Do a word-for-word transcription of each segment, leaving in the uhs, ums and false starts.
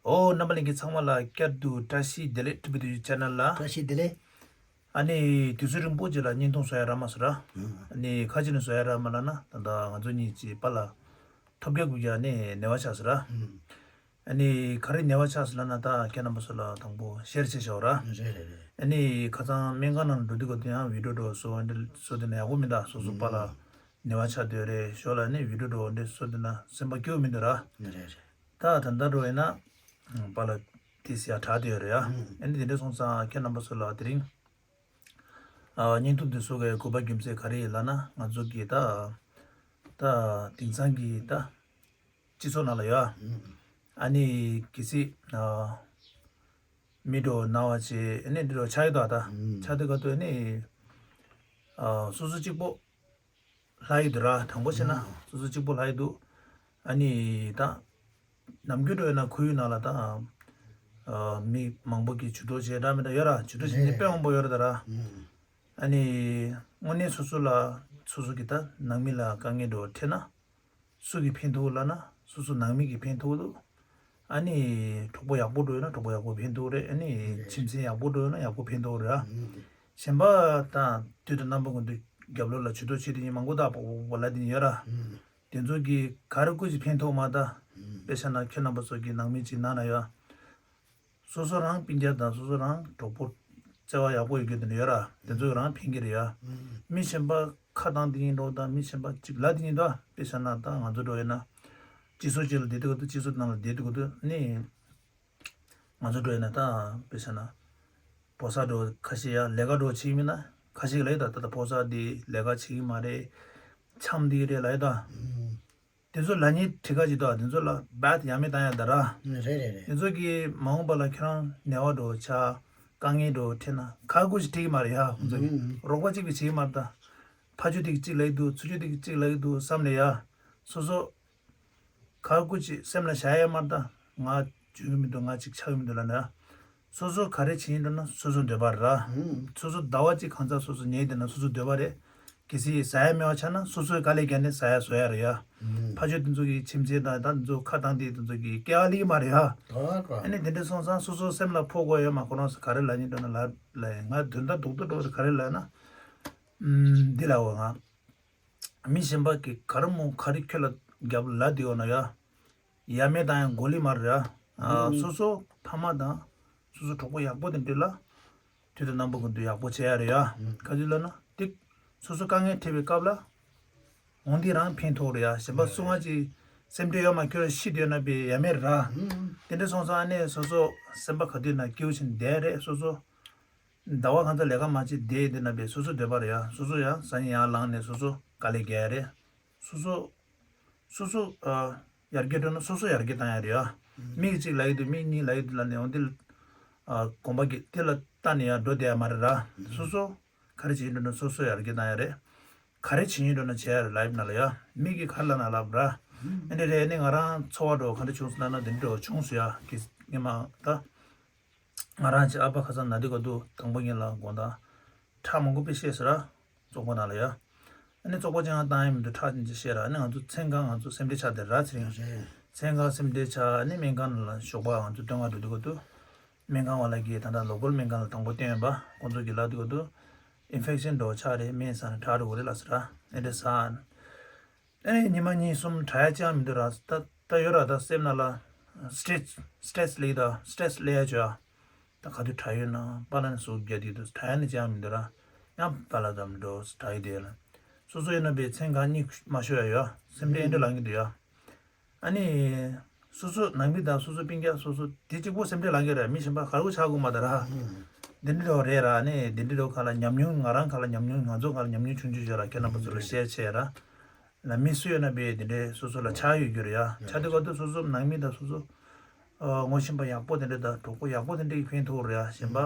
ཨོ། རྣམ་པ་ལྷན་རྒྱས་ཚང་མ་ལ་བསྐྱར་དུ་བཀྲ་ཤིས་བདེ་ལེགས། ཊི་བི་ཌི་ཆེ་ནལ་ལ། བཀྲ་ཤིས་བདེ་ལེགས། ཨ་ནི་དུས་ཚོད་རིང་པོ་ཅིག་ལ་བརྙན་ཐུང་བཟོ་ཡ་རག་མ་སོང་ར། ཨ་ནི་ཁ་ཅིག་ནས་བཟོ་ཡ་རག་མ་ལབ་ན་ད་ལྟ་ང་ཚོ་གཉིས་ཀྱི་བར་ལ་ཐོལ་རྒྱག་དགོས་ཀྱི་ཨ་ནི་ཉེ་བ་ཆགས་སོང་ར། ཨ་ནི་ག་རེ་ཉེ་བ་ཆགས་སོང་ལབ་ན། ད་ཁྱེད་རྣམ་པ་ཚོ་ལ་དང་པོ་ཤེར་བྱེད་ཤོག་ར། རེད་རེད་རེད། ཨ་ནི་ཁ་སང་སྨན་ཁང་ནང་འགྲོ་དུས་ག་དུས་ཡང་བི་ཌི་ཡོ་འགྲོ་བཟོ་འདི་བཟོ་དེ་ན་ཡག་པོ་མི་འདུག་སོ་སོ་བར་ལ་ཉེ་བ་ཆགས་སྡོད་རེད། ཞོར་ལ་ནི་བི་ཌི་ཡོ་འགྲོ་འདི་བཟོ་དེ་ན་སེམས་པ་སྐྱིད་པོ་མི་འདུག་ར། རེད་རེད། ད་ད་ལྟ་འགྲོ་ཡིན་ན་པ་ལ་ཏི་སི་ཡ་དྲག་དེ་ཡོད་རེད་ཡ། ཨ་ནི་དེ་འདྲ་སོང་ཙང་ཁྱེད་རྣམ་པ་ཚོ་ལ་དེ་རིང་ཨ་བརྙན་ཐུང་འདི་བཟོ་དགོས་དགོས་པ་རྒྱུ་མཚན་ག་རེ་ཡིན་ལབ་ན། ང་ཚོ་གི་ད་ད་དེང་སང་གི་ད་སྤྱི་ཚོགས་ནང་ལ་ཡ། ཨ་ནི་གལ་སྲིད་ཨ་མི་འགྲོ་ན་བ་བྱེད། ཨ་ནི་འདི་འགྲོ་ཆགས་ཡོད་ད། ད་ཆགས་དུས་ག་དུས་ཨ་ནི་ཨ་སོ་སོ་གཅིག་པོ་ལྷག་ཡི་འདུག་ར། དྲང་པོ་བཤད་ན་ཨ་སོ་སོ་གཅིག་པོ་ལྷག་ཡི་འདུག་ཨ་ནི་ད་ནམ་རྒྱུན་འགྲོ་ཡོད་ན་ཁོར་ཡུག་ནང་ལ་ད་ཨ་མི་མང་པོ་གིས་ཇུས་གཏོགས་བྱེད་འདྲ་མི་འདྲ་ཡོད་ར། ཇུས་གཏོགས་བྱེད་མཁན་དཔེ་མང་པོ་ཡོད་རེད་ད་ར། ཨ་ནི་དངོས་གནས་སོ་སོ་ལ་སོ་སོ་གི་ད་ནང་མི་ལ་དཀའ་ངལ་འགྲོ་འཕྲད་ན། སུ་གིས་ཕན་ཐོགས་ལབ་ན་སོ་སོ་ནང་མི་གིས་ཕན་ཐོགས་འདུག་ཨ་ནི་གྲོགས་པོ་ཡག་པོ་འགྲོ་ཡོད་ན་གྲོགས་པོ་ཡག་པོ་ཕན་ཐོགས་རེད། ཨ་ནི་ཁྱིམ་མཚེས་ཡག་པོ་འགྲོ་ཡོད་ན་ཡག་པོ་ཕན་ཐོགས་རེད་ཨ། གཞན་པ་དང་དུས་དང་རྣམ་པ་ཀུན་ཏུ་རྒྱབ་ལོགས་ལ་ཇུས་གཏོགས་བྱེད་དེ་ཉིན་མང་པོ་དག་པོ་པོ་ལ་དེ་ཉིན་ཡོད་ར། དེ་ཚོ་གིས་ག་རེ་ཀུ་ཅིག་ཕན་ཐོགས་མ་ད། དཔེ་བཞག་ན་ཁྱེད་རྣམ་པ་ཚོ་གི་ནང་མི་ཅིག་ན་ན་ཡོད། སོ་སོ་རང་སྤུན་ཀྱག་དང་སོ་སོ་རང་གྲོགས་པོ་བརྩེ་བ་ཡག་པོ་ཡོད་རྒྱུ་དེ་འདྲ་ཡོད་ར། དེ་ཚོ་རང་ཕན་གྱི་རེད་ཡ། མི་གཞན་པ་ཁ་བཏང་དེ་ཡིན་འགྲོ་དང་མི་གཞན་པ་གཅིག་ལ་དེ་ཡིན་འགྲོ། དཔེ་བཞག་ན་ད་ང་ཚོ་འགྲོ་ཡོད་ན་སྤྱི་ཚོགས་གཅིག་ལ་བསྡད་དུས་ག་དུས་སྤྱི་ཚོགས་ནང་ལ་བསྡད་དུས་ག་དུས་ནི་ང་ཚོ་འགྲོ་ཡོད་ན་ད་དཔེ་བཞག་ན་ཕོ་གསར་འགྲོ་ཁ་ཤས་ཡ་ལས་ཀ་འགྲོ་བྱེད་ཀྱི་མིན་ན་ཁ་ཤས་ལ་ཡོད་ད། ད་ད་ཕོ་གསར་འདི་ལས་ཀ་བྱེད་ཀྱི་མ་རེད། འཆམ་འདི་རེད་ལ་ཡོད་ད། དེ་ཚོ་ལ་ཉེ་ཁྲི་ཁ་ཅིག་འདུག་དེ་ཚོ་ལ་བད་ཡ་མེད་བཏང་ཡ་ད་ར། རེད་རེད་རེད། དེ་ཚོ་གིས་མ་འོངས་པ་ལ་ཁྱེད་རང་ཉེ་བ་འགྲོ་ཆ་དཀའ་ངལ་འགྲོ་འཕྲད་ན་ཁ་ཁུ་ཞིག་ཁྲིད་ཀྱི་མ་རེད་ཡ། ཁོང་ཚོ་གིས་རོགས་པ་གཅིག་པའི་བྱེད་ཀྱི་མ་རེད་ད། ཕ་ཆོས་དེ་གཅིག་ལ་ཡི་འདུག་ཚུ་ཆོས་དེ་གཅིག་ལ་ཡི་འདུག་བསམ་ནས་ཡ། སོ་སོ་ཁ་ཁུ་ཅིག་སེམས་ལ་བཞག་ཡ་མ་རེད་ད། ང་འཇོན་གི་མི་འདུག་ང་ཅིག་ཆགས་གི་མི་འདུག་ལབ་ནས་ཡ། སོ་སོ་ག་རེ་བྱེད་ཀྱིན་འགྲོ་ན་སོ་སོ་འདོད་པ་རེད། སོ་སོ་ཟླ་བ་གཅིག་གང་ཚ་སོ་སོ་ཉལ་བསྡད་ན་སོ་སོ་འདོད་པ་རེད། གལ་སྲིད་ཟ་ཡ་མེད་པ་ཆགས་ན་སོ་སོའི་དཀའ་ལས་བརྒྱབ་ནས་ཟ་ཡ་བཟོ་ཡ་རེད་ཡ། ཕ་ཆོས་དེ་ཚོ་གི་ཁྱིམ་མཚེས་དང་ད་དེ་ཚོ་ཁ་བཏང་དེ་དེ་ཚོ་གི་སྐལ་བ་ལེགས་མ་རེད་ཡ། ཨ་ནི་དེ་འདྲ་སོང་ཙང་སོ་སོ་སེམས་ལ་ཕོག་དགོས་ཡོད་མ། ཁོ་རང་ཚོ་ག་རེ་ལབ་ཀྱིན་འགྲོ་ན་ལབ་ལབ་ཡ། ང་དོན་དག་རྡོག་རྡོག་འགྲོ་ག་རེ་ལབ་ན། འདི་ལབ་འོ་ང་། མི་གཞན་པ་གིས་ག་རེ་མོ་ག་རེ་ཁྱོད་ལ་རྒྱབ་ལ་དེ་འོ་ན་ཡ། ཡ་མེད་བཏང་ཡ་གོ་ལི་མ་རེད་ཡ། ཨ། སོ་སོ་ཕ་མ་དང་སོ་སོ་གྲོགས་པོ་ཡག་པོ་དེ་འདྲ་ལ་དུས་དང་རྣམ་པ་ཀུན་ཏུ་ཡག་པོ་བྱེད་ཡ་རེད་ཡ། ག་ཅི་ལབ་ན་དེ་སོ་སོ་དཀའ་ངལ་འཕྲད་པའི་སྐབས་ལ་འོང་དེ་རང་ཕན་ཐོགས་རེད་ཡ། གཞན་པ་སུ་ང་ཅིག་སེམས་ཁྲལ་ཡོད་མ། ཁྱོད་ཤི་དུས་ན་པའི་ཡ་མེད་ར། དེ་འདྲ་སོང་ཙང་ཨ་ནི་སོ་སོ་སེམས་པ་ག་དུས་ན་སྐྱིད་པོ་བྱས་བསྡད་རེད། སོ་སོ་ཟླ་བ་གང་ཚ་ལས་ཀ་མ་བྱེད་བསྡད་དེ་ན་པའི་སོ་སོ་འདོད་པ་རེད་ཡ། སོ་སོ་ཡང་ཟ་ཉིན་ཡར་ལངས་ནས་སོ་སོ་དཀའ་ལས་རྒྱག་ཡ་རེད། སོ་སོ་སོ་སོ་ཨ་ཡར་རྒྱས་འགྲོ་ན་སོ་སོ་ཡར་རྒྱས་བཏང་ཡ་རེད་ཡ། མི་གཅིག་ལབ་ཡི་འདུག་མི་གཉིས་ལབ་ཡི་འདུག་ལབ་ནས་འོ་འདི་ཨ་གོམ་པ་གི་དེ་ལ་ལྟ་ནས་ཡར་འགྲོ་བསྡད་ཡ་མ་རེད་ར། སོ་སོ་ག་རེ་བྱེད་ཀྱི་འགྲོ་ན་སོ་སོ་ཡར་རྒྱས་བཏང་ཡ་རེད། ག་རེ་བྱེད་ཀྱི་འགྲོ་ན་བྱེད་ཡ་རེད། ལའིབ་ནང་ལ་ཡ་མི་གིས་ག་རེ་ལབ་ན་ལབ་ར། ཨ་འདི་རེད། ཨ་ནི་ང་རང་ཚོར་བ་འདྲ་བོ་ག་འདྲ་བྱུང་སོང་ལབ་ན་འདི་འདྲ་བྱུང་སོང་ཡ། གི་ངས་མ་ད། ང་རང་ཅིག་ཨ་ཕ་ཁ་སང་ན་དུས་ག་དུས་དང་པོ་ཉིད་ལ་དགོང་དག་ཁྲག་མང་པོ་དཔེ་བཤད་ཟེར་ར། བཙོག་པ་ནང་ལ་ཡ། ཨ་ནི་བཙོག་པ་ཅང་བཏང་ཡ་མི་འདུག་ཁྲག་ཅིག་བཤད་ར། ཨ་ནི་ང་ཚོ་མཚན་གང་ང་ཚོ་སེམས་ཁྲལ་ཆགས་བསྡད་ར་ཚེ་རིང་། མཚན་གང་སེམས་ཁྲལ་ཆགས། ཨ་ནི་སྨན་ཁང་ལ་ཞོགས་པ་ང་ཚོ་སྟོན་ག་འགྲོ་དུས་ག་དུས། སྨན་ཁང་བ་ལ་གིས་ད་ལྟ་ལོ་ཀལ་སྨན་ཁང་ལ་དང་པོ་བསྟན་ཡོད་པ་ཁོང་ཚོ་གིས་ལབ་དུས་ག་དུས། ཨིན་ཕེག་ཤན་འདྲ་བོ་ཆགས་རེད། སྨན་ཟ་ན་དྲག་འགྲོ་གི་རེད་ལབ་ཟེར་ར། ཨ་འདྲ་ཟ། ཨེ་ཉི་མ་གཉིས་གསུམ་དྲག་ཡ་ཅང་མི་འདུག་ར། ད་ད་ཡོད་ར། ད་སེམས་ནང་ལ་སི་ཊེ་རེ་སི་སི་ཊེ་རེ་སི་སླེབས་ད་སི་ཊེ་རེ་སི་སླེབས་ཡ་ཅོ་ཡ། ད་ག་དུས་དྲག་ཡོད་ན་པཱ་ལགས་ནས་ཟུག་རྒྱག་དུས་དྲག་ཡ་ནི་ཅང་མི་འདུག་ར། ཡང་པཱ་ལགས་དང་འགྲོ་དྲག་ཡོད་དེ་ལ། སོ་སོ་ཡོད་ན་པའི་མཚན་གང་གཉིད་མ་ཤོར་ཡ་ཡོད། སེམས་ཁྲལ་ཨེ་འདྲ་ལངས་ཀྱི་འདུག་ཡ། ཨ་ནི། སོ་སོ་ནང་མི་དང་སོ་སོ་སྤུན་ཀྱག་སོ་སོ་དེ་གཅིག་པོ་སེམས་ཁྲལ་ལངས་ཀྱི་རེད། མི་གཞན་པ་ག་རེ་ཆགས་དགོས་མ་ད་ར། འདི་འདྲ་རོ་རེད་ར། ཨ་ནི་འདི་འདྲ་རོ་ག་ལ་ཉམས་མྱོང་ང་རང་ག་ལ་ཉམས་མྱོང་ང་ཚོ་ག་ལ་ཉམས་མྱོང་ཆུང་ཆུང་ཡོད་ར། ཁྱེད་རྣམ་པ་ཚོ་ལ་ཤེར་བྱས་ར། ལ་མི་སུ་ཡོད་ན་པའི་འདི་འདྲའི་སོ་སོ་ལ་ཆགས་ཡོད་རྒྱུ་རེད་ཡ། ཆགས་དུས་ག་དུས་སོ་སོ་ནང་མི་དང་སོ་སོ་ངོ་ཤེས་པ་ཡག་པོ་དེ་འདྲ་དང་གྲོགས་པོ་ཡག་པོ་དེ་འདྲ་གིས་ཕན་ཐོགས་རེད་ཡ། གཞན་པ་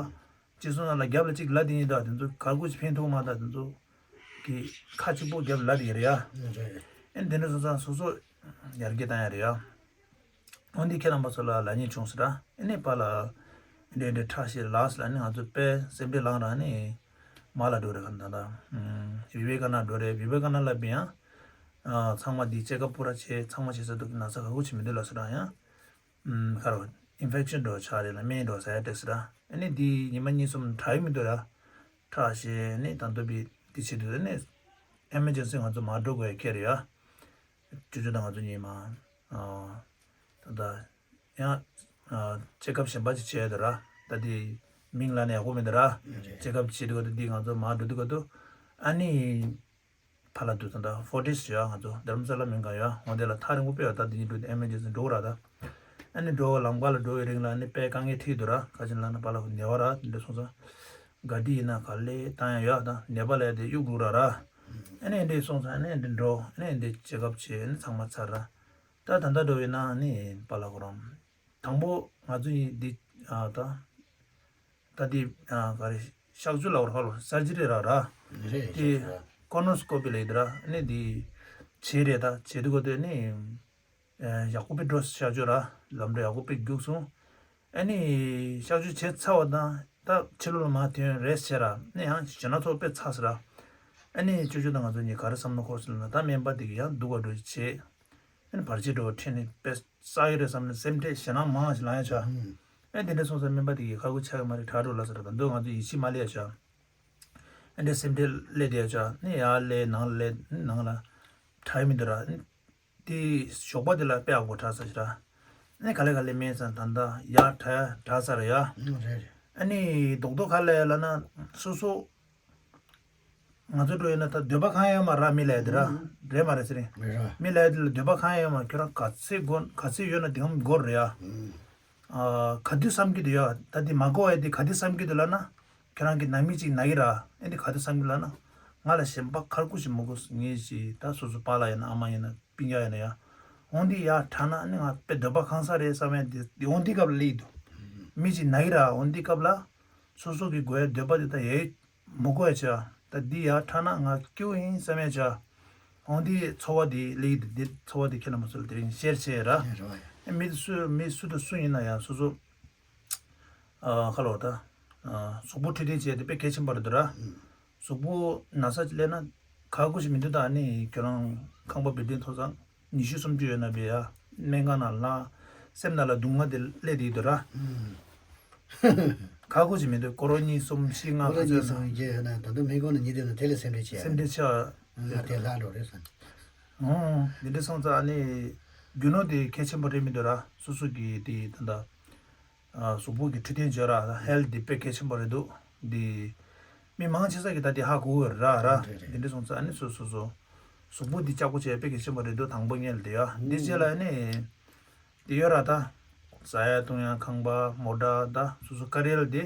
སྤྱི་ཚོགས་ནང་ལ་རྒྱབ་ལ་གཅིག་ལབ་དེ་ཉིད་དང་དེ་ཚོ་ག་རེ་ཅིག་ཕན་ཐོགས་མ་ད་དེ་ཚོ་གི་ཁ་གཅིག་པོ་རྒྱབ་ལ་དེ་རེད་ཡ། རེད། ཨེ་འདི་འདྲ་སོང་ཙང་སོ་སོ་ཡར་རྒྱས་བཏང་ཡ་རེད་ཡ། འོན་ཏེ་ཁྱེད་རྣམ་པ་ཚོ་ལ་ལབ་སྙིང་བྱུང་ཟེར་ར། ཨེ་ནས་པཱ་ལགས་འདྲེ་འདྲེ་ཁྲག་ཤེད་ལགས་ལ་ནི་ང་ཚོ་དཔེ་སེམས་ཁྲལ་ལངས་ར་ནི་མ་ལ་འགྲོ་རེད། ག་ད་ད་བི་བེ་ཀ་ན་འགྲོ་རེད། བི་བེ་ཀ་ན་ལ་བི་ཡང་ཚང་མ་འདི་ཅེ་ཀ་པུ་ར་བྱེད། ཚང་མ་བྱེད་ས་འདུག་ན་ཚ་ག་གུ་ཆེ་མི་འདུག་ལ་ཟེར་ར། ཡང་ཁ་རོ་ ཨིན་ཕེག་ཤན་འདྲ་ཆགས་རེད་ལ། སྨན་འདྲ་ཟ་ཡ་སྤྲད་ཟེར་ར། ཨ་ནི་འདི་ཉི་མ་གཉིས་གསུམ་དྲག་ཡི་མི་འདུག་ར། དྲག་ཤེས་ནི་ད་འདོད་པའི་འདི་བྱེད་དུས་ནི་ཨེ་མར་ཇེན་སི་ང་ཚོ་མར་འགྲོ་དགོས་ཡ་ཁེལ་རེད་ཡ། ཅོ་ཅོ་དང་ང་ཚོ་གཉིས་མ། ཨ། ད་ལྟ་ཡང་ཨ་ཅེ་ཀབ་གཞན་པ་ཅིག་བྱས་འདུག་ར། ད་དེ་མིང་ལ་ནི་ཡག་པོ་མི་འདུག་ར། རེད། ཅེ་ཀབ་བྱེད་དུས་ག་དུས་འདི་ང་ཚོ་མར་འགྲོ་དུས་ག་དུས་ཨ་ནི། ཕར་ལ་འདུག་ད་ལྟ་ཕོར་ཊིས་ཡོད་ང་ཚོ་དྷ་རམ་ས་ལ་མིན་གང་ཡོད་འོ་དེ་ལ་ཐག་རིང་པོ་དཔེ་ཡོད། ད་དེ་གཉིས་འགྲོ་དུས་ཨེ་མར་ཇེན་སི་འགྲོ་ར། ད་ཨ་ནི་འགྲོ་ལམ་ཁ་ལ་འགྲོ་བའི་རིང་ལ་ནི་དཔེ་དཀའ་ངལ་འཕྲད་འདུག་ར། ཁ་ཅིག་ལ་ནི་པཱ་ལགས་ཁོ་ཉལ་བ་ར། དེ་འདྲ་སོང་ཙང་ག་དུས་ཡིན་ན་ག་ལེ་བཏང་ཡ་ཡོད། ད་ནད་པ་ལ་དེ་གཡུག་འགྲོ་ར་ར། ཨ་ནི་འདི་སོང་ཙང་ཨ་ནི་འདི་འགྲོ་ཨ་ནི་འདི་ཅེ་ཀབ་བྱས་ཨ་ནི་ཚང་མ་ཚར་ར། ད་ད་ལྟ་འགྲོ་ཡིན་ན་ཨ་ནི་པཱ་ལགས་ཁོ་རང་དང་པོ་ང་ཚོ་ཡིན་འདི་ཨ་ད། ད་འདི་ཨ་ག་རེ་གཤག་བཅོས་ལབ་ར་ཧ་ལོ་སར་ཇི་རི་ར་ར། འདི་རེད་དེ་ཤག་ར། ཀོ་ནོ་སི་ཀོ་པི་ལབ་ཡི་འདི་ར། ཨ་ནི་འདི་བྱས་རེད། ད་བྱེད་དུས་ག་དུས་ནི་ཨ་ཡག་པོ་དཔེ་འགྲོ་གཤག་བཅོས་ར་ལམ་འགྲོ་ཡག་པོ་དཔེ་རྒྱུགས་སོང་། ཨ་ནི་གཤག་བཅོས་བྱས་ཚར་བ་དང་ད་ཕྱི་ལོགས་ལ་མར་ཐོན་རེས་བྱས་ར། ཨ་ནི་ཡང་ཞེ་ན་ཚོགས་དཔེ་ཚ་ཟེར་ར། ཨ་ནི་ཅོ་ཅོ་དང་ང་ཚོ་གཉིས་ག་རེ་བསམ་ན་ཁོ་ཟེར་ན་ད་སྨན་པ་འདི་གི་ཡང་སྡུག་ག་འགྲོ་བྱས། ཨ་ནི་བར་ཆད་འགྲོ་བ་ཁྲིད་ནས་དཔེ་བསགས་ཡོད་རེད་བསམ་ནས་སེམས་ཁྲལ་ཞེ་ན་མང་ཞིག་ལངས་ཡ་ཆ། ཨ་ནི་དེ་འདྲ་སོང་ཙང་སྨན་པ་དེ་གིས་ཁག་པོ་ཆགས་ཀྱི་མ་རེད་དྲག་འགྲོ་ལབ་ཟེར། ད་འདོད་ང་ཚོ་ཡིད་ཆེས་མ་སླེབས་ཡ་ཆ། ཨ་ནི་སེམས་ཁྲལ་སླེབས་བསྡད་ཡ་ཆ། ཨ་ནི་ཡར་སླེབས་ནང་ལ་སླེབས་ནང་ལ་དྲག་ཡི་མི་འདུག་ར། ཨ་ནི་དེ་ཞོགས་པ་དེ་ལ་དཔེ་ཡག་པོ་དྲག་ས་ཞིག་ར། ཨ་ནི་ག་ལེ་ག་ལེ་སྨན་ཟ་ད་ལྟ་ཡར་དྲག་ཡ་དྲག་ས་རེད་ཡ། ཨ་ནི་རྡོག་རྡོག་ག་ལེ་ལབ་ན་སོ་སོ། ང་ཚོ་འགྲོ་ཡོད་ན་ད་འདོད་པ་ཁེངས་ཡོད་མ་ར་མི་ལབ་ཡ་དེ་ར། ཨུམ། རེད་མ་རེད་ཟེར་རེད། རེད་ར། མི་ལབ་ཡ་དེ་ལ་འདོད་པ་ཁེངས་ཡོད་མ། ཁྱོད་རང་ག་ཚོད་དགོས་ག་ཚོད་ཡོད་ན་དེ་གམ་དགོས་རེད་ཡ། ཨུམ། ཨ་ག་དུས་བསམ་གྱི་འདུག་ཡ། ད་དེ་མ་དགོས་ཡ་དེ་ག་དུས་བསམ་གྱི་འདུག་ལབ་ན། ཁྱོད་རང་གི་ནང་མི་གཅིག་ན་གི་ར། ཨེ་འདི་ག་དུས་བསམ་གྱི་ལབ་ན། ང་ལ་གཞན་པ་ཁར་ཁུ་ཞིག་མི་དགོས་ངེས་ཤིག་ད་སོ་སོ་པཱ་ལགས་ཡིན་ན་ཨ་མ་ཡིན་ན་སྤུན་ཀྱག་ཡིན་ན་ཡ། འོང་འདི་ཡ་དྲག་ན་ཨ་ནི་ང་དཔེ་འདོད་པ་ཁེངས་ས་རེད་བསམ་ཡ་དེ་འོང་འདི་སྐབས་ལ་ལེགས་འདུག་མི་གཅིག་ན་གི་ར་འོང་འདི་སྐབས་ལ། སོ་སོ་གི་དགོས་ཡ་འདོད་པ་དེ་ད་ཡ། མི་དགོས་ཡ་ཆ། ད་འདི་ཡར་དྲག་ན་ང་སྐྱིད་པོ་ཡིན་བསམ་ཡ་ཆ། འོ་འདི་ཚོར་བ་འདི་ལེགས་འདི་འདི་ཚོར་བ་འདི་ཁྱེད་རྣམ་པ་ཚོ་ལ་དེ་རིང་ཤེར་བྱས་ར། ཨེ་རེད་བ་ཡ། མི་སུ་མི་སུ་དང་སུ་ཡིན་ན་ཡང་སོ་སོ། ཨ་ཁ་ལོ་ད། ཨ་གཟུགས་པོ་འཕྲོད་བསྟེན་བྱས་ཏེ་དཔེ་གལ་ཆེན་པོ་རེད་འདུག་ར། ཨུམ། གཟུགས་པོ་ན་ཚ་ཅིག་སླེབས་ན་ཁག་པོ་ཞིག་མི་འདུག་ད་ནི་ཁྱོད་རང་ཁང་པ་བིལ་ཌིང་ཐོག་ཚང་། ཉི་ཤུ་སུམ་ཅུ་ཡོད་ན་བས་ཡ། སྨན་ཁང་ནང་ལ། སེམས་ནང་ལ་སྡུག་བསྔལ་དེ་སླེབས་བསྡད་ཡོད་འདུག་ར། ཁག་པོ་ཞིག་མི་འདུག་སྐོར་རོ་གཉིས་གསུམ་བཞི་ལྔ་ཁོ་ལ་ཁ་ཚོད་གཉིས་ན། གསུམ་བརྒྱད་ཡོད་ན་ད་དུང་སྨན་ཁང་ནང་ཉིན་དེ་ན་དེ་ལས་སེམས་ཁྲལ་ཆེ་ཡ། སེམས་ཁྲལ་ཆེ་བ། ང་དེ་ལྷག་འགྲོ་རེད་བསམ། ཨོ། འདི་འདྲ་སོང་ཙང་ཨ་ནི། རྒྱུ་ནོར་དེ་གལ་ཆེན་པོ་རེད་མི་འདུག་ར། སོ་སོ་གི་དེ་ད་ལྟ། ཨ་གཟུགས་པོ་གི་འཕྲོད་བསྟེན་བྱོས་ར་ཧེལ་ཐི་དེ་དཔེ་གལ་ཆེན་པོ་རེད་འདུག་འདི། མི་མང་ཆེ་ས་གི་ད་དེ་ཧ་གོ་གི་ར་ར། རེད་རེད། དེ་འདྲ་སོང་ཙང་ཨ་ནི་སོ་སོ་སོ། གཟུགས་པོ་འདི་ལྕགས་པོ་བྱས་དཔེ་གལ་ཆེན་པོ་རེད་འདུག་དང་པོ་ཉིད་ལ་དེ་ཡ། འདི་རྗེས་ལ་ཨ་ནི། དེ་ཡོད་ར་ད། ཟ་ཡ་བཏུང་ཡ་ཁང་པ་མོ་ཊ་ད་སོ་སོ་ཀ་རེ་ལ་དེ།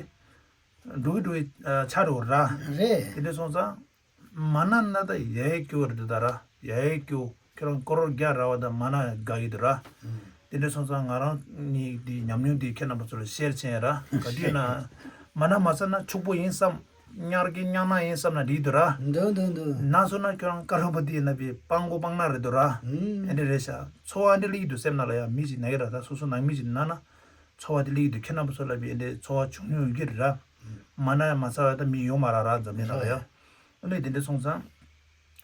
འགྲོ་གི་འགྲོ་གི་ཆ་རུ་ར། རེད། དེ་འདྲ་སོང་ཙང་། མ་ན་ན་ད་ཡའི་སྐྱོ་རེད་ད་ར། ཡའི་སྐྱོ་ཁྱོད་རང་སྐོར་རྒྱག་ར་བ་ད་མ་ན་དགའ་ཡི་དུ་ར། དེ་འདྲ་སོང་ཙང་ང་རང་གཉིས་དེ་ཉམས་མྱོང་དེ་ཁྱེད་རྣམ་པ་ཚོ་ལ་ཤེར་བྱས་ར། ག་དུས་ན་མ་ན་མ་ཟ་ན་ཕྱུག་པོ་ཡིན་བསམ། ཉར་གི་ཉར་ན་ཡིན་བསམ་ན་འགྲིག་དུ་ར། འདུག་འདུག་འདུག་ན་སོང་ན་ཁྱོད་རང་དཀར་པོ་དེ་ཡིན་ན་བས་སྤང་གོ་སྤང་ན་རེད་དུ་ར། ཨེ་འདྲ་རེད་ཤག་ཚོར་བ་འདྲ་ལེགས་དུ་སེམས་ནང་ལ་ཡ་མི་ཅིག་ན་གི་ར་ད་སོ་སོ་ནང་མི་ཅིག་ན་ན། ཚོར་བ་དེ་ལེགས་དུ་ཁྱེད་རྣམ་པ་ཚོ་ལ་བས་ཨེ་འདྲ་ཚོར་བ་བྱུང་མྱོང་ཡོད་ཀྱི་རེད་ར། མ་ན་ཡ་མ་ཟ་བ་ད་མི་ཡོང་མ་ར་ར་འཛམ་གླིང་ནང་ལ་ཡ། ཨ་ནི་དེ་འདྲ་སོང་ཙང་།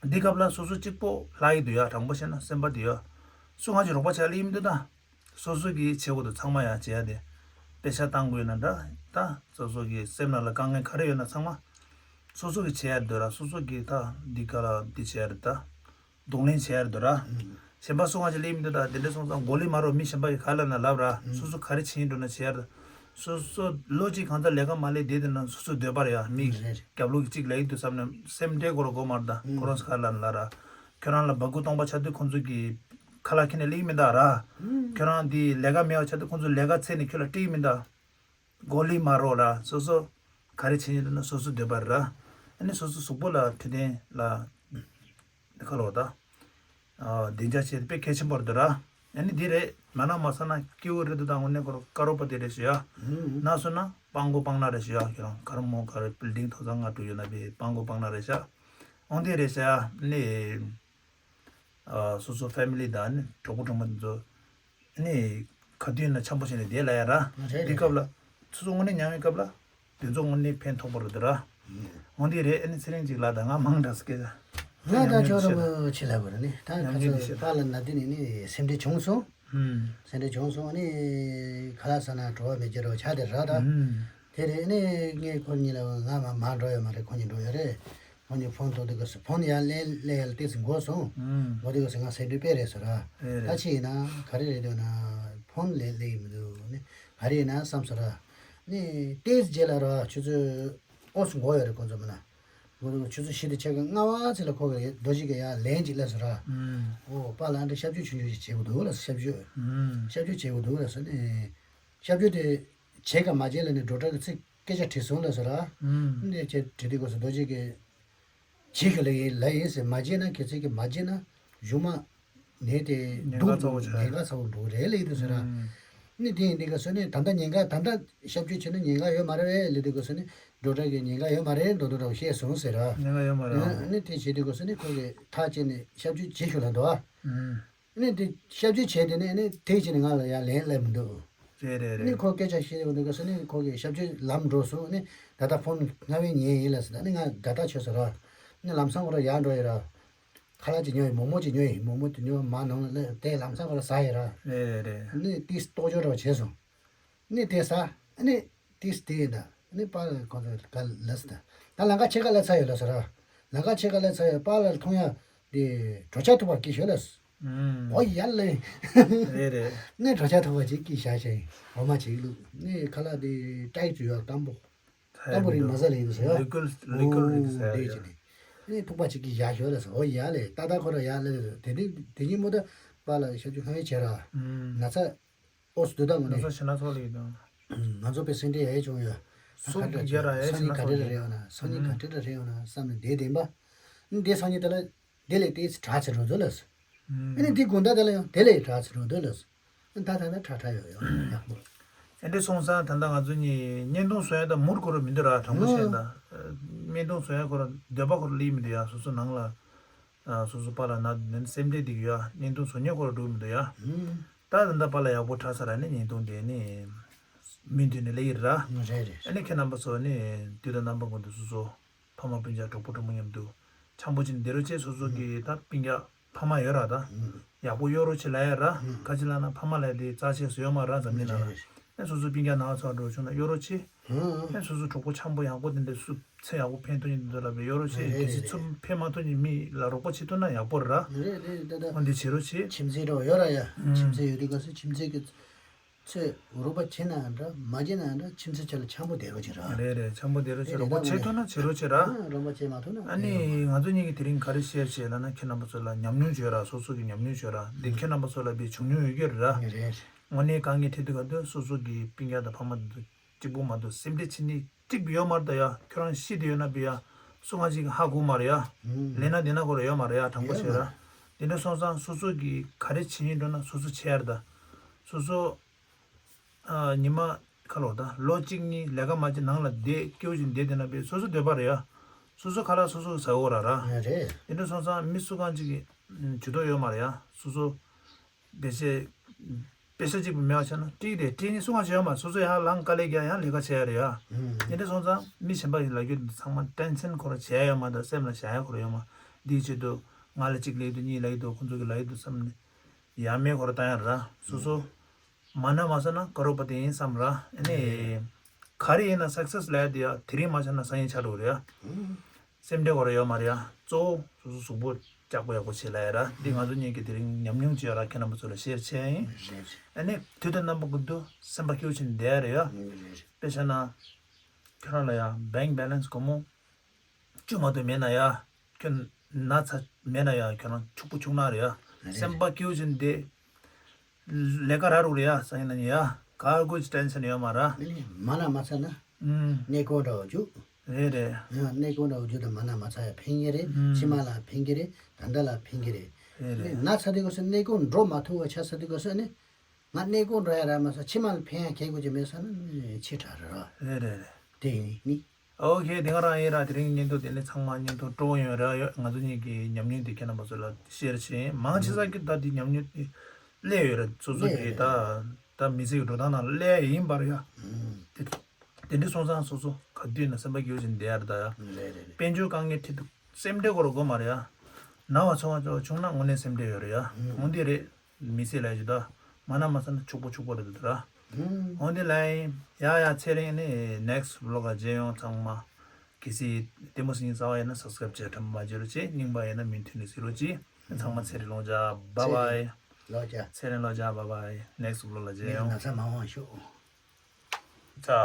འདི་སྐབས་ལ་སོ་སོ་གཅིག་པོ་ལྷག་ཡི་འདུག་ཡ་དྲང་པོ་བཤད་ན་སེམས་པ་འདི་ཡ། སུ་ང་ཅིག་རོགས་པ་བྱ་ལེ་ཡིན་འདུག་ད། སོ་སོ་གིས་བྱེད་དགོས་འདུག་ཚང་མ་ཡ་བྱེད་ཡ་དེ། དཔེ་ཆ་བཏང་དགོས་ན་འདྲ་ད་སོ་སོ་གི་སེམས་ནང་ལ་དཀའ་ངལ་ག་རེ་ཡོད་ན་ཚང་མ། སོ་སོ་གིས་བྱེད་ཡ་འདུག་ར་སོ་སོ་གིས་ད་འདི་ག་ལ་འདི་བྱེད་ཡ་རེད་ད། གདོང་ལེན་བྱེད་ཡ་རེད་འདུག་ར། གཞན་པ་སུ་ང་ཅིག་ལེ་ཡིན་འདུག་ད་དེ་འདྲ་སོང་ཙང་མགོ་ལི་མ་རོ་མི་གཞན་པ་གིས་ག་ལ་ན་ལབ་ར་སོ་སོ་ག་རེ་བྱེད་ཡིན་འགྲོ་ན་བྱེད་ཡ་རེད། སོ་སོ་ལོ་གཅིག་གང་ཙམ་ལས་ཀ་མ་ལས་བསྡད་དེ་ན་སོ་སོ་འདོད་པ་རེད་ཡ་མི་རེད། རྒྱབ་ལོགས་ཀྱི་གཅིག་ལ་ཡིན་དུས་བསམ་ནས་སེམས་ཁྲལ་སྐོར་གོ་མ་རེད་ད་ཁོ་རང་ཚོ་ག་ལ་ལ་ར། ཁྱོད་རང་ལ་སྦ་ཁུག་སྟོང་པ་ཆགས་དུས་ཁོང་ཚོ་གི་ཁ་ལག་ཁྱེར་ནས་སླེབས་མི་འདུག་ར། ཁྱོད་རང་འདི་ལས་ཀ་མེད་པ་ཆགས་དུས་ཁོང་ཚོ་ལས་ཀ་འཚོལ་ནས་ཁྱོད་ལ་སྤྲད་མི་འདུག་མགོ་ལི་མ་རོ་ར་སོ་སོ་ག་རེ་བྱེད་ཡིན་ན་སོ་སོ་འདོད་པ་ར། ཨ་ནི་སོ་སོ་གཟུགས་པོ་ལ་འཕྲོད་བསྟེན་ལ་ཁ་ལོ་ད། བདེ་འཇགས་བྱེད་དཔེ་གལ་ཆེན་པོ་རེད་འདུག་ར། ཨ་ནི་འདི་རེད་མ་ན་མ་ས་ན་སྐྱིད་པོ་རེད་འདུག་ད་དངོས་གནས་ཁོ་རང་དཀར་པོ་དེ་རེད་ཤག་ཡ། ན་སོང་ན་སྤང་གོ་སྤང་ན་རེད་ཤག་ཡ་ཁྱོད་རང་དཀར་མོ་ག་རེ་བིལ་ཌིང་ཐོག་ཚང་ང་འགྲོ་ཡོད་ན་བས་སྤང་གོ་སྤང་ན་རེད་ཤག་འོང་དེ་རེད་ཤག་ཡ་ནི། སོ་སོ་ཕེ་མི་ལི་དང་ནི་གྲོགས་པོ་གྲོགས་མོ་དེ་ཚོ་ནི་ག་དུས་ན་འཆམ་པོ་བྱས་ནས་བསྡད་ལ་ཡ་ར། རེད་རེད། འདི་སྐབས་ལ་སོ་སོ་དངོས་གནས་ཉམས་པའི་སྐབས་ལ་དེ་ཚོ་དངོས་གནས་ཕན་ཐོགས་པོ་རེད་དེ་ར། འོང་དེ་རེད་ཨ་ནི་ཚེ་རིང་ཅིག་ལ་ད་ང་མང་དྲགས་སྐད་ཆ། ང་ད་ཉམས་ཆོག་མྱོང་ར་བོ་ཆེ་ལ་བོ་ར་ནི་ད་ཁ་ཚོ་པཱ་ལགས་ན་དུས་ནས་ནི་སེམས་ཁྲལ་བྱུང་སོང་ ཨུམ། སེམས་ཁྲལ་བྱུང་སོང་། ཨ་ནི་ཁ་ལག་ཟ་ན་བྲོ་བ་མེད་ཀྱི་རོ་ཆ་དེ་ར་ད། ཨུམ། དེ་རེད། ཨ་ནི་ངས་ཁོ་གཉིས་ལ་ང་མ་མ་འགྲོ་ཡོད་མ་རེད། ཁོ་གཉིས་འགྲོ་ཡོད་རེད། ཁོ་གཉིས་ཕོན་ཐོག་དེ་ག་སུ་ཕོན་ཡར་ལེན་ལེན་ཡར་ལ་ཏེ་ཚི་འགོ་སོང་། ཨུམ། འགོ་དེ་ག་སུ་ང་སེམས་ཁྲལ་དཔེ་རེད་ཟེར་ར། རེད་ད་རེད། ཅི་ཡིན་ན་ག་རེ་རེད་འདུག་ན་ཕོན་ལེན་ལེན་ཡིན་མི་འདུག་ནི་ག་རེ་ཡིན་ན་བསམ་ཟེར་ར། ནི་ཏེ་ཚི་རྗེས་ལ་ར་ཆུ་ཚོད་ཨོ་སུ་འགོ་ཡོད་རེད། ཁོ་ཚོ་མིན་ན། འོ་ཆུ་ཚོད་བཞི་དང་ཕྱེད་ཀ་ལྔ་པ་ཙམ་ལ་ཁོ་གི་རྡོ་རྗེ་གི་ཡར་ལན་ཅིག་སླེབས་སོང་ར། ཨུམ། འོ་པཱ་ལགས་འདི་ཞབས་ཞུ་ཆུང་ཆུང་ཞིག་བྱེད་དགོས་འདུག་ལ་ཞབས་ཞུ། ཨུམ། ཞབས་ཞུ་བྱེད་དགོས་འདུག་ལ་ཟེར་ནས། ཞབས་ཞུ་དེ་བྱེད་ག་མ་བྱེད་ལ་ནི་སྒྲོ་བྲལ་གི་ཚིག་སྐད་ཆ་དྲིས་སོང་ལ་ཟེར་ར། ཨུམ། འདི་ཁྱེད་དྲིས་དུས་སྐབས་སུ་རྡོ་རྗེ་གི་བྱེད་ཤོག་ལ་ཡིན་ལ་ཡིན་ཟེར། མ་བྱེད་ན་ཁྱེད་ཚིག་གི་མ་བྱེད་ན་གཞུག་མ། ནས་དེ་ཉེན་ཁ་སྡུག་ཚ་པོ་ཆགས། ཉེན་ཁ་ཚ་པོ་འགྲོ་རེད་ལེགས་འདུག་ཟེར་ར། ཨུམ། ནི་དེ་ཡིན་དེ་ག་སོ་ནི་ད་ལྟ་ཉེན་ཁ་ད་ལྟ་ཞབས་ཞུ་བྱས་ན་ཉེན་ཁ་ཡོད་མ་རེད་ལེགས་དེ་ག་སོ་ནི་སྒྲོ་བྲལ་གི་ཉེན་ཁ་ཡོད་མ་རེད་འགྲོ་འགྲོ་འགྲོ་བཤད་སོང་ཟེར་ར། ཉེན་ཁ་ཡོད་མ་རེད། ཨ་ནི་དེ་བྱས་དེ་ག་སོ་ནི་ཁོ་གི་ཐག་བཅད་ནས་ཞབས་ཞུ་བྱེད་ཤོག་ལ་འདུག་ཨ། ཨུམ། ནི་དེ་ཞབས་ཞུ་བྱས་དེ་ནས་ནི་དེ་བྱས་ནས་ང་ལ་ཡང་ལན་སླེབས་མི་འདུག་རེད་རེད་རེད། ནི་ཁོ་སྐད་ཆ་བཤད་དེ་ག་སོ་ནི་ཁོ་གི་ཞབས་ཞུ་ལམ་འགྲོ་སོང་ནི་ད་ལྟ་ཕོན་སྔ་བའི་ཉན་ཡིན་ལ་ཟེར་ད་ནི་ང་དགའ་ཐག་ཆོད་ཟེར་ར། ནི་ལམ་སང་ཁོ་ར་ཡར་འགྲོ་ཡིན་ར། ཁ་ལག་ཅིག་ཉོ་ཡི་མོག་མོག་ཅིག་ཉོ་ཡི་མོག་མོག་དེ་ཉོ་མ་ནང་ལ་དེ་ལམ་སང་ཁོ་ལ་ཟ་ཡི་ར། རེད་རེད། ནི་ཏིས་ལྟོ་ཅོ་ར་བྱས་སོང་། ནི་དེ་ཟ་ནི་ཏིས་དེ་ཡིན་ད་ནི་པཱ་ལགས་ཁོང་ཚོ་ག་ལས་ད་ད་ལམ་ཁ་ཕྱེད་ཀ་ལ་ཚ་ཡོད་ལ་ཟེར་ར། ལམ་ཁ་ཕྱེད་ཀ་ལ་ཚ་ཡོད་པཱ་ལགས་མཐོང་ཡ་དེ་གྲོ་ཆ་ཐུག་པར་སྐྱིད་ཤོད་ལ། ཨོ་ཡ་ལེ། རེད་རེད། ནི་གྲོ་ཆ་ཐུག་པ་ཅིག་སྐྱིད་ཤ་ཤ་ཡིན་འོ་མ་ཅིག་བླུགས་ནི་ཁ་ལག་དེ་ཏྲའི་ཅུ་ཡོད་སྐམ་པོ། ལྟ་བུ་རིགས་མ་ཟ་ལེ་ཡིན་ཟེར་ཡ། ལི་ཀུལ་ལི་ཀུལ་རིགས་ཟེར་ཡ། ནི་ཐུག་པ་ཅིག་གིས་ཡ་ཞོ་ལ་ཟེར་ཨོ་ཡ་ལེ་ཏག་ཏག་ཁོ་ར་ཡ་ལེ་ཟེར་དེ་དེ་དེ་ཉིན་མོ་ད་པཱ་ལགས་ཞབས་ཞུ་ལྷང་ཡེ་བྱེད་ར། ན་ཚ་ཨོ་སུ་དུ་ད་ངོ་ན་ནི་ཚ་ཞེ་ན་ཚོགས་ལེ་ཡིན་ད། ང་ཚོ་པའི་སེང་འབྲས་ཡ་ཡེ་བྱུང་ཡ། སུ་གི་རྒྱ་ར་ཡ་སང་ཉིན་ག་འདྲ་རེ་རེ་ཡོད་ན་སང་ཉིན་ག་འདྲ་རེ་རེ་ཡོད་ན་བསམ་ནས་བསྡད་བསྡད་པ། ནི་དེ་སང་ཉིན་དེ་ལ། དེ་ལས་དེ་དྲག་ཆེ་འགྲོ་འདུག་ལ། ཨ་ནི་དེ་དགོང་དག་དེ་ལ་ཡང་དེ་ལས་དྲག་ཆེ་འགྲོ་འདུག་ལ། ད་ད་ད་དྲག་དྲག་ཡོད་ཡོད་ཡག་པོ། ཨེ་འདྲ་སོང་ཙང་ད་ལྟ་ང་ཚོ་གཉིས་བརྙན་ཐུང་བཟོ་ཡ་ད་མུར་ཁོ་ར་མི་འདུག་ར་དྲང་པོ་བཤད་ན། བརྙན་ཐུང་བཟོ་ཡ་ཁོ་ར་འདོད་པ་ཁོ་ར་སླེབས་མི་འདུག་ཡ་སོ་སོ་ནང་ལ། སོ་སོ་པཱ་ལགས་ན་ནན་སེམས་ཁྲལ་འདི་གི་ཡ་བརྙན་ཐུང་བཟོ་མཁན་ཁོ་ར་འགྲོ་མི་འདུག་ཡ། ད་ད་ལྟ་པཱ་ལགས་ཡག་པོ་དྲག་ས་ར་ནི་བརྙན་ཐུང་དེ་ནི། མུ་མཐུད་ནས་སླེབས་ཀྱི་རེད་ར། རེད་རེད། ཨ་ནི་ཁྱེད་རྣམ་པ་ཚོ་ནི་དུས་དང་རྣམ་པ་ཀུན་ཏུ་སོ་སོ། ཕ་མ་སྤུན་ཀྱག་གྲོགས་པོ་གྲོགས་མོ་མཉམ་དུ་འཆམ་པོ་བྱས་ནས་བསྡད་རོགས་བྱེད། སོ་སོ་གི་ད་སྤུན་ཀྱག་ཕ་མ་ཡོད་ར་ད། ཡག་པོ་གཡོག་རོགས་བྱེད་ལབ་ཡ་ར། ཁ་ཅིག་ལབ་ན་ཕ་མ་ལབ་དེ་རྩ་ཆེ་ཟེར་ཡོད་མ་ར་འཛམ་གླིང་ནང་ལ། ཨེ་སོ་སོ་སྤུན་ཀྱག་ནང་ཚོགས་འགྲོ་བྱུང་ན་གཡོག་རོགས་བྱེད། ཨེ་སོ་སོ་གྲོགས་པོ་འཆམ་པོ་ཡག་པོ་དེ་འདྲ་སུ་ཚེ་ཡག་པོ་ཕན་ཐོགས་ཉིན་དུ་ལབ་པའི་གཡོག་རོགས་བྱེད། གལ་སྲིད་ཚུར་ཕན་མ་ཐོགས་ཉིན་མི་ལ་རོགས་པ་བྱེད་ཐུབ་ན་ཡག་པོ་རེད་ར། རེད་རེད་ད་ད། འོ་འདི་བྱེད་རོགས་བྱེད། ཁྱིམ་མཚེས་འདྲ་བོ་ཡོད་ར་ཡ། ཁྱིམ་མཚེས་ཡོད་དུས་སྐབས་སུ་ཁྱིམ་མཚེས་ཀྱི། ཚོས་རོགས་པ་བྱེད་ན་འདྲ་མ་བྱེད་ན་འདྲ་ཁྱིམ་མཚེས་ཆ་ལ་འཆམ་པོ་བསྡད་རོགས་བྱེད་ར། རེད་རེད་འཆམ་པོ་བསྡད་རོགས་བྱེད། རོགས་པ་བྱེད་ཐུབ་ན་བྱེད་རོགས་བྱེད་ར། རོགས་པ་བྱེད་མ་ཐུབ་ན་ཨ་ནི་ང་ཚོ་གཉིས་ཀྱིས་དེ་རིང་ག་རེ་ཤེར་བྱེད་ལབ་ན་ཁྱེད་རྣམ་པ་ཚོ་ལ་ཉམས་མྱོང་བྱོས་ར། སོ་སོ་གི་ཉམས་མྱོང་བྱོས་ར། འདི་ཁྱེད་རྣམ་པ་ཚོ་ལ་བའི་བྱུང་མྱོང་ཡོད་རྒྱུ་རེད་ར། རེད། དངོས་གནས་དཀའ་ངལ་འཕྲད་དུས་ག་དུས་སོ་སོ་གི་སྤུན་ཀྱག་དང་ཕ་མ་དེ་ཚོ་གཅིག་པུ་མ་གཏོགས་སེམས་ཁྲལ་བྱེད་ནི་གཅིག་པུ་ཡོད་མ་རེད་ད་ཡ། ཁྱོད་རང་ཤི་དེ་ཡོད་ན་བི་ཡ། སུ་ང་ཅིག་ཧ་གོ་མ་རེད་ཡ། ལས་ན་དེ་ན་ཁོ་ར་ཡོད་མ་རེད་ཡ། དྲང་པོ་བཤད་ར། དེ་འདྲ་སོང་ཙང་སོ་སོ་གིས་ག་རེ་བྱེད་སྙིང་འདོད་ན་སོ་སོ་བྱེད་ཡ་རེད་ད། སོ་སོ། ཨ་ཉི་མ་ཁ་ལོ་ད་ལོ་གཅིག་གཉིས་ལས་ཀ་མ་བྱེད་ནང་ལ་བསྡད་སྐྱིད་པོ་ཞིག་བསྡད་དེ་ན་བི་སོ་སོ་འདོད་པ་རེད་ཡ། སོ་སོ་ཁ་ལག་སོ་སོ་གིས་ཟ་དགོས་ར་ར། རེད། དེ་འདྲ་སོང་ཙང་མི་སུ་གང་ཅིག་གིས་ཇུས་གཏོགས་ཡོད་མ་རེད་ཡ། སོ་སོ། བེད་སྤྱོད། པེ་ས་གཅིག་པུ་མེད་པ་བྱས་ན་ཀྲིག་དེ་ཀྲིག་ནི་སུ་གང་བྱས་ཡོད་མ་སོ་སོ་ཡང་ལང་དཀའ་ལས་རྒྱག་ཡང་ལས་ཀ་བྱས་ཡ་རེད་ཡ། དེ་འདྲ་སོང་ཙང་མི་གཞན་པ་ཡི་ལ་རྒྱུ་འདི་ཚང་མ་ཏེན་སན་ཁོ་ར་བྱས་ཡ་ཡོད་མ་ད་སེམས་ལ་བཞག་ཡ་ཁོ་ར་ཡོད་མ། འདིའི་ཆེད་དུ་ང་ལ་གཅིག་ལས་འདུག་གཉིས་ལས་འདུག་ཁོ་ཚོ་གི་ལས་འདུག་བསམ་ནས་ཡ་མེད་ཁོ་ར་བཏང་ཡ་ར་སོ་སོ། མ་ན་མ་ས་ན་ཀ་རོ་པ་ཏི་ཡིན་བསམ་ར་ཨ་ནི། ག་རེ་ཡིན་ན་སག་སེས་ལ་ཡ་དེ་ཡ་དེ་རིང་མ་ཆགས་ན་སང་ཉིན་ཆགས་འགྲོ་གི་རེད་ཡ། སེམས་ཁྲལ་གོ་ར་ཡོད་མ་རེད་ཡ། གཙོ་བོ་སོ་སོ་གཟུགས་པོ་ལྕགས་པོ་ཡག་པོ་བྱེད་ལ་ཡ་ར། འདི་ང་ཚོ་གཉིས་ཀྱི་དེ་རིང་ཉམས་མྱོང་བྱས་ར་ཁྱེད་རྣམ་པ་ཚོ་ལ་ཤེར་བྱས་ཡིན། ཨ་ནི་དུས་དང་རྣམ་པ་ཀུན་ཏུ་སེམས་པ་སྐྱིད་པོ་བྱས་ནས་བསྡད་ཡ་རེད་ཡ། དཔེ་བཞག་ན། ཁྱོད་རང་ལ་ཡ་bank balance་སྒོར་མོ་བཅུ་མ་གཏོགས་མེད་ན་ཡ། ཁྱོད་ན་ཚ་མེད་ན་ཡ་ཁྱོད་རང་ཕྱུག་པོ་ཕྱུག་ནག་རེད་ཡ། རེད། སེམས་པ་སྐྱིད་པོ་བྱས་ནས་བསྡད། ལས་ཀ་རག་རུག་རེད་ཡ་སང་ཉིན་ན་ཡ། ག་དགོས་ཀྱི་ཏེན་སན་ཡོད་མ་ར། ཨ་ནི་མ་ན་མ་ཚ་ན། ཨུམ། གནས་སྐོར་འདྲ་བོ་རྒྱུགས། རེད་རེད། ཡང་གནས་སྐོར་འདྲ་བོ་རྒྱུགས་དང་མ་ན་མ་ཚ་ཡ་ཕན་གྱི་རེད། ཨུམ། མཆིལ་མ་ལ་ཕན་གྱི་རེད། ད་ལྟ་ལ་ཕན་གྱི་རེད། རེད་རེད། ཨ་ནི་ན་ཚ་དུས་སྐབས་སུ་གནས་སྐོར་འགྲོ་མ་ཐུབ་པ་ཆགས་ཚར་དུས་སྐབས་སུ་ཨ་ནི། ང་གནས་སྐོར་འགྲོ་ཡ་རག་མ་སོང་། མཆིལ་མ་ལ་ཕན་ཡ་གལ་དགོས་ཀྱི་མེད་ས་ན་ཆེ་དྲགས་རེད་ར། རེད་རེད་རེད། དེ་ཡིན་ནི། ཨོ་ཁེ་དེ་ག་རང་ཡིན་ར། དེ་རིང་བརྙན་ཐུང་དེ་ནི་ཚང་མ་བརྙན་ཐུང་སྤྲོ་པོ་ཡོད་ར་ཡོད། ང་ཚོ་གཉིས་ཀྱི་ཉམས་མྱོང་དེ་ཁྱེད་རྣམ་པ་ཚོ་ལ་ཤེར་བྱས་ཡིན། མང་ཆེ་ས་ཀྱི་ད་དེ་ཉམས་མྱོང་དེ་སླེབས་ཡོད་ར། སོ་སོ་གི་ད་ད་མི་ཚེ་གི་འགྲོ་སྟངས་ནང་སླེབས་ཡ་ཡིན་པ་ར་ཡ། དེ་དེ་འདྲ་སོང་ཙང་སོ་སོ་ག་དུས་ན་སེམས་པ་སྐྱིད་པོ་བྱས་ནས་བསྡད་ཡ་ར་ད་ཡ། དཔལ་འབྱོར་དཀའ་ངལ་འཕྲད་དུས་སེམས་ཁྲལ་སྐོར་དགོས་མ་རེད་ཡ། ན་བ་ཚ་བ་བྱུང་ན་དངོས་གནས་སེམས་ཁྲལ་ཡོད་རེད་ཡ། འོ་འདི་རེད། མི་ཚེ་ལ་ཡ་ཇི་ལྟར་ མ་ན་མ་ས་ན་ཕྱུག་པོ་ཕྱུག་པོ་རེད་འདུག་ར། ཧུམ། འོན་ཏེ་ལའི། ཡ་ཡ་ཚེ་རིང་ནི་next vlog་ལ་མཇལ་ཡོང་ཚང་མ། གལ་སྲིད་ལྟད་མོ་གཟིགས་རྩ་བ་ཡིན་ན་subscribe་བྱེད་ཐུབ་མ་བརྗེད་རོགས་གྱིས། རྙིང་པ་ཡིན་ན་མུ་མཐུད་ནས་གཟིགས་རོགས་གྱིས། ཚང་མ་ཚེ་རིང་ལོ་བརྒྱ། bye bye། ལོ་བརྒྱ། ཚེ་རིང་ལོ་བརྒྱ། bye bye། next vlog་ལ་མཇལ་མི་ཡོང་། ན་ཚ་མ་འོང་ཤོག། ཚ།